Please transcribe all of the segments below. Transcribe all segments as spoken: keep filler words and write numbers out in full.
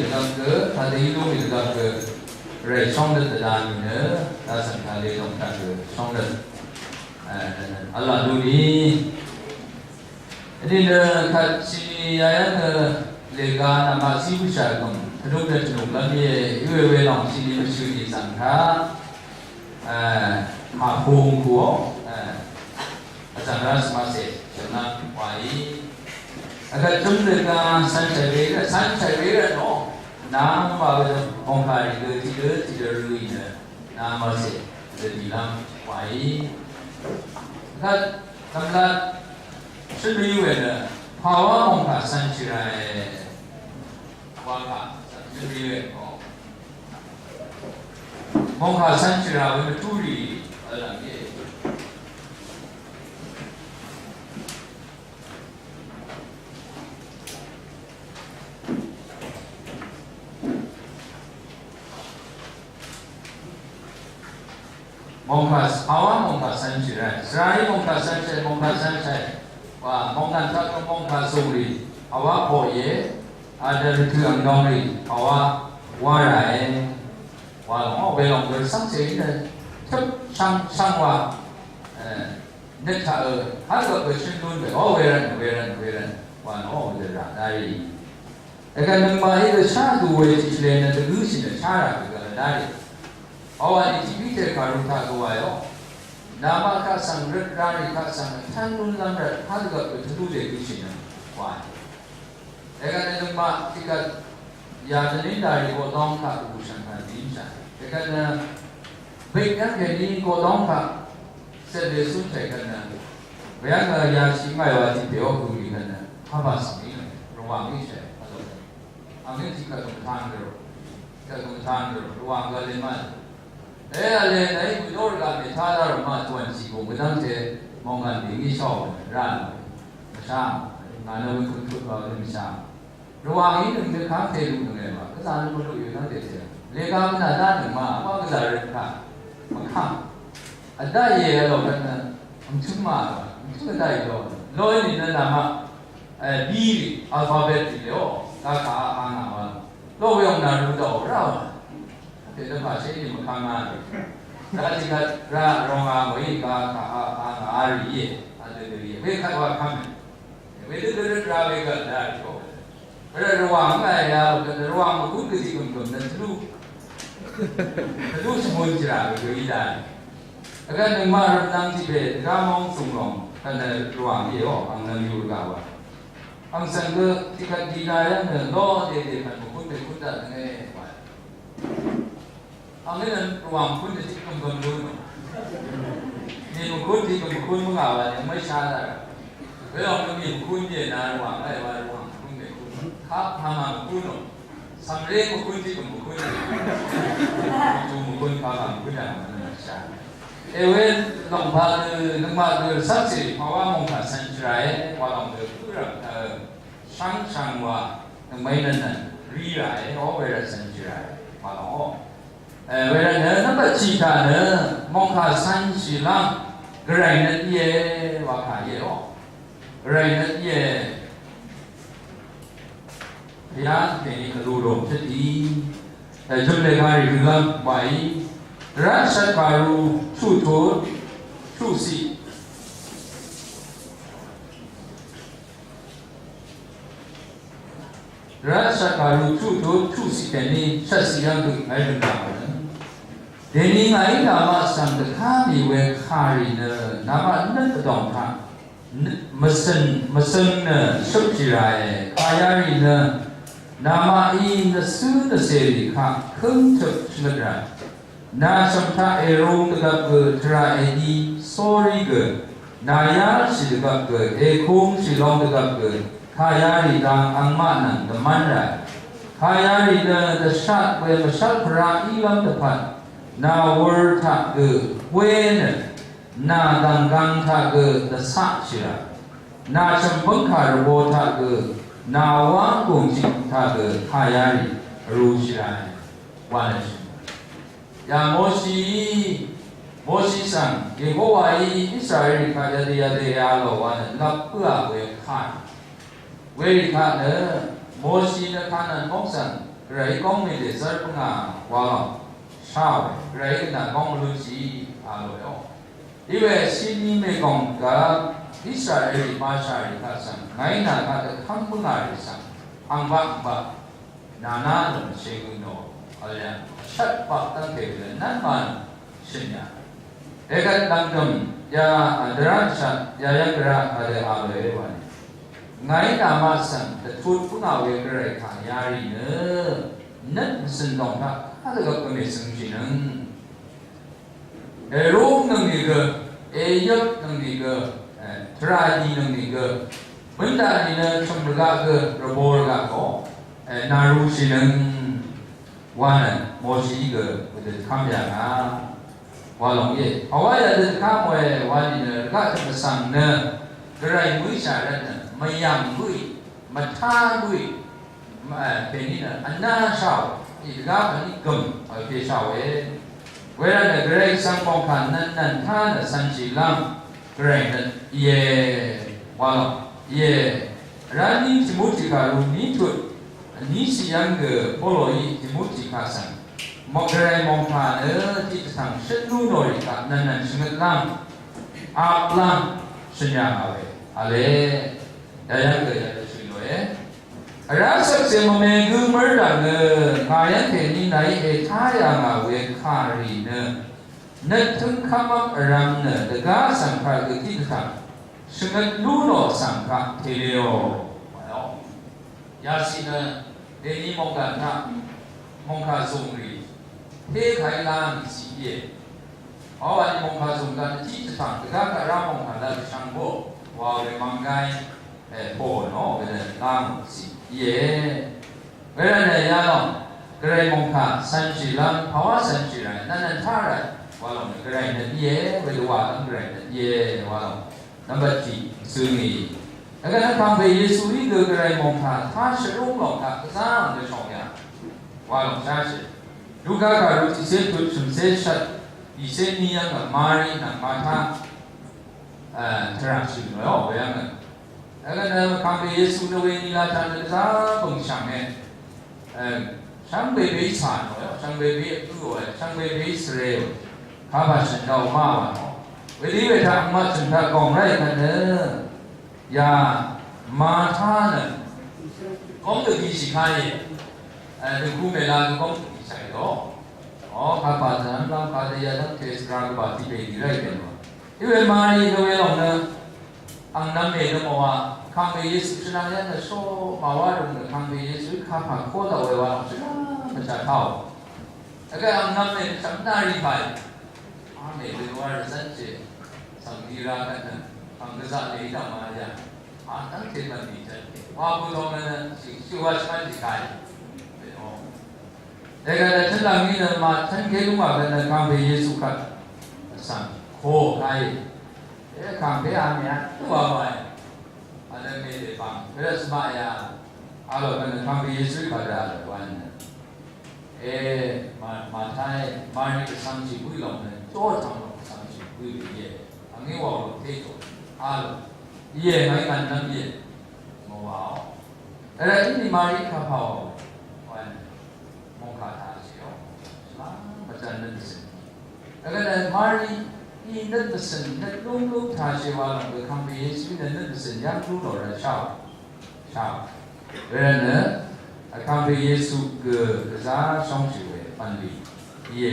Dvgvp gø, tadø í lúngì dvgvp gø, rèí shóngnøt dvdv̀n mì nø, dvsv̀ng taq lè lòng taq gø, shóngnøt. Vl lú nì. Vdì nø, kàtshì yayv́ng nø, lèga nvmaq zí bǿshà gø̀m, tvduk nø tvnuk lv́m íe, íwe we lòng shì nì mvshø̀ nì zv̀ng taq. Màpung kuò, vzv̀ng rá svmase, shvnvp wàí. Vgvt jǿm lèga cv̄n shàì we rvt, cv̄n shàì we rvt nò. Nà mvbà we mòngkà rì gø tiqdø tiqdø rø í nø. Nà mvbà se, dø dì lv́m wàí. Vgvt nvmlat shø̀n mvyú we nø. Pàwá mòngkà cv̄n shì ràe. Wa kà, shø̀n mvyú we nò. Mòngkà cv̄n shì rà we mvtú rì, vl lv́m íe. Mòngkà, pàwá mòngkà cv̄n shì ràe. Svra í mòngkà cv̄n shì, mòngkà cv̄n shì. Wa mòngkà taq mòngkà zùng rì. Pàwá pò íe. Adø rvtø̀ ang dòng rì. Pàwá wa ràe. Wa lòng ó we lòng gø cv́ngcè í nø. Tøp shvng shvng wa. Nøt taq ø. Har gø gø shøn lún we. Ó we rvn, we rvn, we rvn. Wa lòng ó we rvn. Dá rì. Vgvt nøngmaq í gø shá dú we tiqlè nø dvgǿshì nø shá rà gø gv̀l dá rì. Pàwá nì tiq Piter kàru taq gø wàò. Namaq kaq svng røt rarì kaq svng vtv́n lúnlv́m rvt pán gvp gø tvlú dègǿshì nø wàò. Vgvt nø nøngmaq tiqgvt yà dvnínda rì gø dóng kaq gø bùshv̀ng kaq dìímshà. Vgvt nø bøk yv́ng kèní gø dóng kaq cvt lè cún tègvt nø. Vgvt nø yà shì ngàì wa tiq pè ó gø rì gvt nø. Pàbà svng í nø. Rvwàng í shè. Vgvt nø. Ang nø tiq kaq gø mvtang dø. Tiq kaq gø mvtang dø. Rvwàng gø lè mvn. E, vle, nàí gø dór gaq mètá dá rvmá tuan shì gø mvdv́ngte mòngàn bìngí shò rán. Mvshá, ngà nø wekø kø gaq nø mvshá. Rvwàng í nøng nø kàngte lú nøng èmà, gvzà nø mvlú yø nvng dète. Lègaq gvnà dá nøng mà, vbá gvzà rvkà. Mvkàng. Vdá yè vlò gvt nø, mvtǿng mà, mvtǿng vdá yè lò. Lò í nì nø nàmaq, e, bìrì, alphabet rì lèò, gaq kà a a ngà wà. Lò wē òng nà rú dò, rá wà. Dèdø pàshé í mvkvng a rì. Rá tiqkvt rá rong a mø̀í ka ka a a ngà a rì íe. A dø dø íe. Wekvt wa kv́m è. Wedø dø røt rá wekvt rá rì o. Rvt rvwàng ngà ya, rvwàng mvkún gø tiq gø̀m gø̀m nø tvlú. Tvlú shvmún jì rà gø gø í dá rì. Vgvt nøngmaq rvt nvng tiq pè, dvgá móng zùng lòng, kvt nø rvwàng íe o, ang nøng yù rvgaq wa. Ang svng gø tiqkvt dì dá yv́ng nø ló dèdè kvt mvkún pè kún dvt nøng e wa. Ang nø rvwàng kún nø tiq gø̀m gø̀m lún nø. Ni mvkún tiq gø̀m mvkún mvngà wa ni mvmay shá daq. Wē lòng nø ni mvkún ni na rvwàng lai wa rvwàng kún ni kún. Kap hama mvkún nø. Samre mvkún tiq gø̀m mvkún. Tu mvkún kap hama mvkún daq mvkún shá. Ewe lòng pa nø nøngmaq nø rvcv́ngcè pàwá mòngkà cv̄n shì ràe wa lòng nø kú rv̀m taq shvngshvng wa nøngmaqí nø nøn rí ràe o we rvt cv̄n shì ràe wa lòng o. E, wervtnø nvmbat tiq taq nø mòngkà cv̄n shì lv́ng gvray nøt íe wa kà íe o. Gvray nøt íe. Pèá tèní vlu rò tøt í. E, jø̀m lèga rì gvlv́m wàí. Rvt shvt kàru chuq tut chuq ciq. Rvt shvt kàru chuq tut chuq ciq kèní shvt ciq yv́ng dø ngàí dø ngà nø. Dèní ngàí namaq svng dvká mì we kàrì nø namaq nøt vdòng taq nøt mvsøng mvsøng nø shøp jì ràe. Kà yarì nø namaqí nvsǿ nvcèrì kaq kǿng tøp shvngøt ràe. Nà shv̀m taq èrung dvgvp gø tvrà èdi sórí gø, nà yálshì dvgvp gø, èkungshì long dvgvp gø, kà yarì dang angmaq nvng dvmv́n ràe. Kà yarì nø dvshat we mvshv́l pvraq ílv́m dvpvt, nà wur taq gø hwé nø, nà dv̀nggvng taq gø dvcaqshì ràe. Nà shv̀m bǿngkà rvbō taq gø, nà wá gùngjing taq gø, kà yarì vrūshì ràe. Wa nø shì. Ya Moshií, Moshi svng, Yehowaí Israelrì kaq yadø yadø ya lò wa nø lap bǿà we kà. Werì kaq nø, Moshi nø Kanan móng svng, Gvray góng mèdèzv́r bǿngà wa lòng shá we, Gvray gvnà góng mvlúnshì a lòe ó. Iwe shini mègòng gvp Israel rì mashà rì kaq svng ngàí nà kaq dvkv́m bǿngà rì svng angbaq angbaq nàná nø shègø nò vl yà shvt baq dv́ngte nø nv́n mvn shø̀n yà. Dègvt lv̀ngdø̀m ya dvrá shvt ya yv́ng dvrá vdø a lòe wa nì. Ngàí nà maq svng dvtut bǿngà we Gvray kà yarì nø nøt mvsø̀n lòng taq kadvgvp gø mèsøng shìnøng. Erung nøng nìgø, eyøp nøng nìgø, eh, tvradi nøng nìgø, bǿndaq nìnø chø̀m rvgaq gø, rvbò rvgaq gø, eh, nàru shìnøng wa nø Moshi gø, gø dvkv́m yà ngà. Wa lòng íe. Pàwá yà dvkv́m we wa nìnø rvgaq dvmvsvng nø, Gvray mø̀í shà rvt nø, mvyv̀ng gø í, mvtá gø í, Mv-, eh, kèní nø vná shàò, í dvgá vní gø̀m, eh, pè shàòe. Wervt nø Gvray svng mòngkà nv̀n nv̀n tá nø cv̀nshì lv́m, Gvray nø íe, wa lòng, íe. Vrá ní Timoti kàru ní tut, vní shì yv́ng gø Polo í Timoti kà svng. Mò Gvray mòngkà nø tiq dvtv̀ng shøt lú nò rì kaq nv̀n nv̀n shvngøt lv́m, ap lv́m, shø̀n yà ngà we. Vle, yayv́ng gø yadø shø̀n lòe. Vrá shvkse mvme gǿ mv́r dv̀ng nø, ngà yv́ng kèní nàí ètá yà ngà we kà rì nø, nøt tǿngkv́mv́m vrv̄m nø, dvgá svng kaq gø tiq dvtv̀ng shvngøt lú nò svng kaq tèleò. Yàcì nø, dèní mòngkà taq, mòngkà zùng rì, té kàí lá nìcì íe. Pàwá ni mòngkà zùng dvt tiq dvtv̀ng dvgá kaq rá mòngkà dvt shvngbo wa we mvnggái, eh, pò nò we dvt láng sì íe. Wervt nø yalòng Gvray mòngkà cv̀nshì lv́m, pàwá cv̀nshì ràì, nv̀n nv̀n tá ràì, wa lòng nø Gvray nø íe, wedø wa lv́m Gvray nø íe, wa lòng. Nvmbat tiq, zø̀ngì. Dvgvt nø kàngpè Yesuí gø Gvray mòngkà tá shvrúng lòng taq gvzá ang dvshòng yà. Wa lòng shashì. Luka kàru tiqcé tut shø̀mcé shvt, ìcé ní yv́ng gv̀m Mari nvng Marta, eh, tvrà shø̀n we ó we yv́ng gv̀m. Dvgvt nø kàngpè Yesu nø we nila taq nø gvzá bø̀ng shv̀nge. Eh, shvngbe be í cà nò, shvngbe be í vpǿ ò, shvngbe be í svre ò. Kapà shø̀n dvw má wà nò. Wedø í we taq angmaq shø̀n taq gòng ráì kvt nø. Ya, Marta nø góng dø gishì kayè, eh, dø gumè la gø góng dø gishì kayè o. O, kapà tø̀n lv́m kadø yadv́ngte svra gø bàti bègì ráì bèn o. Iwe Mari gø welòng nø, ang nv̄m mè gø mòwa, kangpè Yesu shvnvng yv́ng nø shó màwá rø̀m nø kangpè Yesu kapà kó daq we wa lòng shvnvng mvchà taq o. Vgvt ang nv̄m mè mvchà mvnà rì pàì. Ame dø wa rvzv́n chè svng ni ra kvt nø, ang gvzaq lè í dv̀ng ma yà. A dv́ngte mv̀n mì chvn. Wa bø dong nø, shì, shì wa shv́n jì kàì. Dègvt nø chv́n lv̀ng í nø, màchv́n gé lúng wà kvt nø, kàngpè Yesu kvt. Svng, kò kàì. E, kàngpè a mè a, tø wa wa è. A nø mè lè bang. Kvt svng ma yà. A lò kvt nø, kàngpè Yesu kvt a lò wa nø. E, ma, Màtai, Mari gvsvng shì bǿì lòng nø, tó tvng lòng gvsvng shì bǿì lòng íe. Angí wà lòng té tò, a lòng. Íe, ngàí ngàn nv́m íe. Mò wàò. Vrá íní Mari kapà wàò. Wà nø, mòngkà taq shìò. Shvlá, mvchvn nø dvsø̀n. Vrá nø Mari, í nø dvsø̀n, nø lúnglúng taq shì wà lòng gø kàngpè Yesu nø nø dvsø̀n yv́ng lú lò rvsháò. Shà. Wervtnø, vkàngpè Yesu gø gvzá shóngshì we, bv̀nlì. Íe,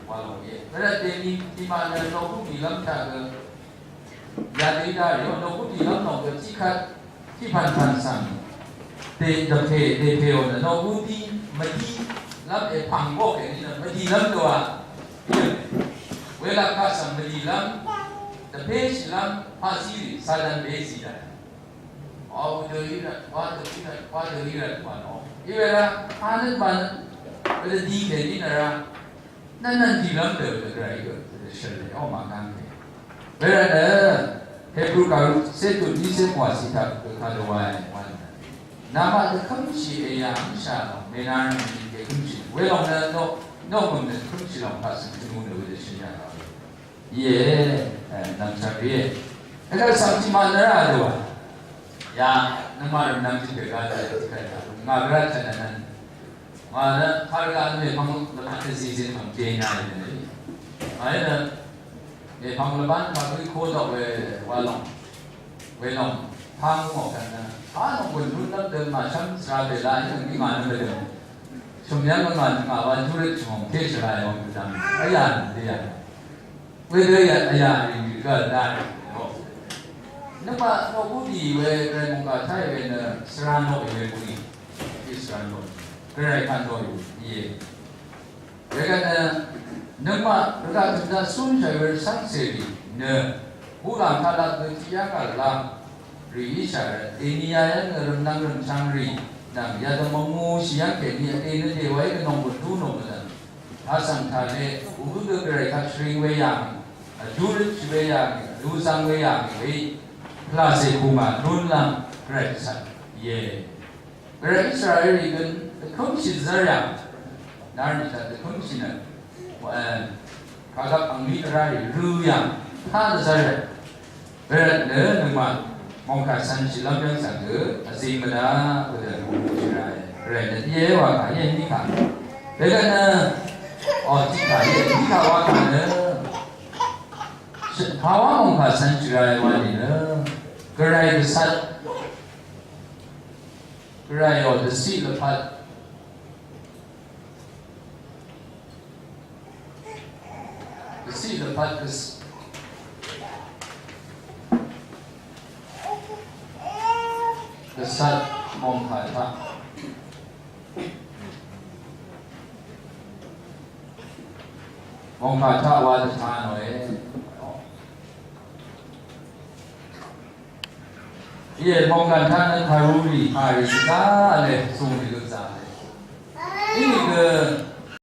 wa lòng íe. Wervt dèni, tiqmaq nø, nògú dìlv́m taq gø. Yadø í dá rì, nògú dìlv́m nò gø tiqkvt, tiqpv̀npv̀n svng. Dè, dvpè, dèpèò nø, nògú dí, mvdílv́m èpv̀ng bókèní nø, mvdìlv́m dø wa. Welap kaq svng mvdìlv́m, dvpèshìlv́m, paqzí rì, Satan bèzí daq. Wa dø í rvt, wa dø í rvt, wa dø í rvt wa nò. Í we rá, hanøt banøt, we dø dì kèní nø rá. Nvn nvn dìlv́m dø we dø gvray gø, we dø shø̀n lè, o màgvng kè. We rá nø, Hebru kàru, cé tut ní cé pvwà cì taq, gø kadø wa è, wa nø. Namaq dø kv́mshì èyà v́mshà lòng, mènang nì dø kv́mshì. We lòng nø, nò, nò mø̀ng nø kv́mshì lòng, pà svng tø̀nù nø we dø shø̀n yà lòng. Íe, eh, nv̀mchv̀ng rìé. Vkvt svng tiqmaq nø rá dø wa. Ya, nøngmaq rv̀m nvng tiq pè gá dø, tiq pè gá. Ngà gvrá chv̀n nvng. Ngà nø kàrvgaq nø mèpvng lvpat dvzìzìn mv̀ng dènà í nø. Ngà í nø mèpvng lvbán kàgø í kódvk we wa lòng. We lòng. Pvng mò kvt nø. Pvng mò gùn lún lv́m dø màshv́m svra bèlá í nø mí ngà nø mvdø. Shø̀m yv́ng ngà nø ngà wa júrøt shvngòng té shvra yv́ng bødv̀ng. Vyà nø dèyà. Wedø yà, yà rì gv̀l dà rì. Nøngmaq noq bǿì we, Gvray mòngkà taq we nø, svrà noq we bǿì. Í svrà noq. Gvray kà noq we íe. Wekvt nø, nøngmaq rvgaq tø̀m daq cúnshàì we rvcv́ngcè rì nø, buqlàng taq laq gø tiqyá ngà laq rì íshà rvt, èni yayv́ng nø rv̀mnvng rv̀mchvng rì, nvng yadø mvngūshì yv́ng kèní vdè nø dèwàí gvnòng gvdú nò mvdv̀m. Hasv̀ng taq le, ugø gø Gvray kaq shvring we yà ngì, vjú røtshì we yà ngì, vluzvng we yà ngì we, pvlacè kùngà lúnlv́m Gvray dvcvt íe. Gvray Israel rì gøn dvkǿmshì dvzv́r yà, nár nìtaq dvkǿmshì nø, kàgvp angní dvrá rì rø yà, taq dvzv́r yà. Wervt nø nøngmaq mòngkà cv̄n shìlv́m yv́ng svng gø vzing mvdaq bødø mòngkà shìrà. Wervt nø íe wa kà íe ní kà. Wervt nø o tiq kà íe ní kà wa kà nø. Pawa mòngkà cv̄n shìrà wa nìnø. Gvray dvcvt. Gvray o dvciq lvpat. Dvciq lvpat gvs-, gvsat mòngkà taq. Mòngkà taq wa dvta nòe. Íe mòngkà taq nø kàrurì kàrì svdá le, zùngrì gø zà le. Ínìgø